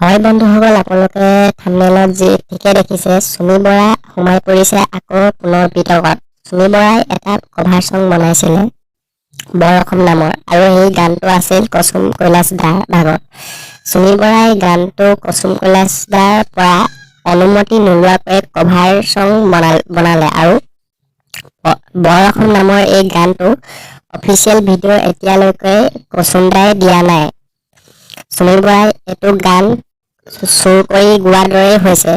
হয় বন্ধুসকল, আপোনালোকে থাম্বনেইলত যি ঠিকে দেখিছে, চুমি বৰা সোমাই পৰিছে আকৌ পুনৰ বিতৰ্কত। চুমি বৰাই এটা কভাৰ চং বনাইছিলে বৰ অসম নামৰ আৰু সেই গানটো আছিল কচুম কৈলাশ দাৰ ভাগৰ। চুমি বৰাই গানটো কচুম কৈলাশ দাৰ পৰা অনুমতি নোলোৱাকৈ কভাৰ চং বনালে আৰু বৰ অসম নামৰ এই গানটো অফিচিয়েল ভিডিঅ' এতিয়ালৈকে কচুম দাই দিয়া নাই। চুমি বৰাই এইটো গান চুৰ কৰি গোৱাৰ দৰেই হৈছে।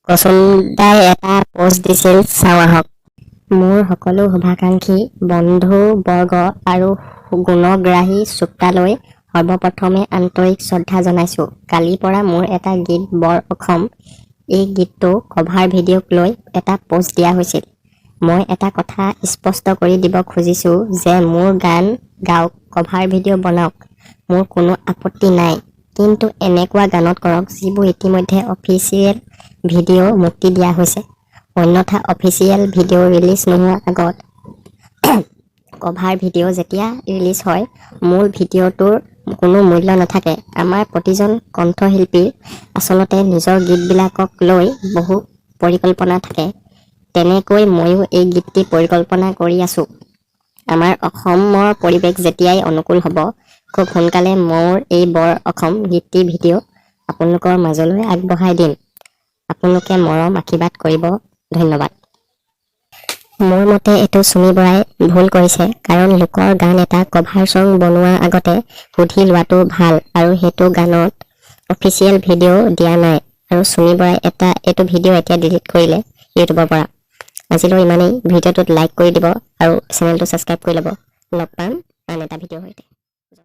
কচুম দাই এটা পষ্ট দিছিল, চাওঁ আহক। মোৰ সকলো শুভাকাংক্ষী বন্ধু-বৰ্গ আৰু গুণগ্ৰাহী শ্ৰোতালৈ সৰ্বপ্ৰথমে আন্তৰিক শ্ৰদ্ধা জনাইছো। কালিৰ পৰা মোৰ এটা গীত বৰ অসম, এই গীতটো কভাৰ ভিডিঅ'ক লৈ এটা পষ্ট দিয়া হৈছিল। মই এটা কথা স্পষ্ট কৰি দিব খুজিছো যে মোৰ গান গাওক, কভাৰ ভিডিঅ' বনাওক, মোৰ কোনো আপত্তি নাই। কিন্তু এনেকুৱা গানত কৰক যিবোৰ ইতিমধ্যে অফিচিয়েল ভিডিঅ' মুক্তি দিয়া হৈছে। অন্যথা অফিচিয়েল ভিডিঅ' ৰিলিজ নোহোৱাৰ আগত কভাৰ ভিডিঅ' যেতিয়া ৰিলিজ হয়, মূল ভিডিঅ'টোৰ কোনো মূল্য নাথাকে। আমাৰ প্ৰতিজন কণ্ঠশিল্পীৰ আচলতে নিজৰ গীতবিলাকক লৈ বহু পৰিকল্পনা থাকে। তেনেকৈ ময়ো এই গীতটি পৰিকল্পনা কৰি আছো। আমাৰ অসমৰ পৰিৱেশ যেতিয়াই অনুকূল হ'ব, খুব সোনকালে মোৰ এই বৰ অসম গীতটিৰ ভিডিঅ' আপোনালোকৰ মাজলৈ আগবঢ়াই দিম। আপোনালোকে মৰম আশীৰ্বাদ কৰিব। ধন্যবাদ। মোৰ মতে এইটো চুমি বৰাই ভুল কৰিছে, কাৰণ লোকৰ গান এটা কভাৰ চং বনোৱাৰ আগতে সুধি লোৱাটো ভাল আৰু সেইটো গানত অফিচিয়েল ভিডিঅ' দিয়া নাই আৰু চুমি বৰাই এইটো ভিডিঅ' এতিয়া ডিলিট কৰিলে ইউটিউবৰ পৰা। আজিলৈ ইমানেই। ভিডিঅ'টোত লাইক কৰি দিব আৰু চেনেলটো ছাবস্ক্ৰাইব কৰি ল'ব। লগ পাম আন এটা ভিডিঅ'ৰ সৈতে।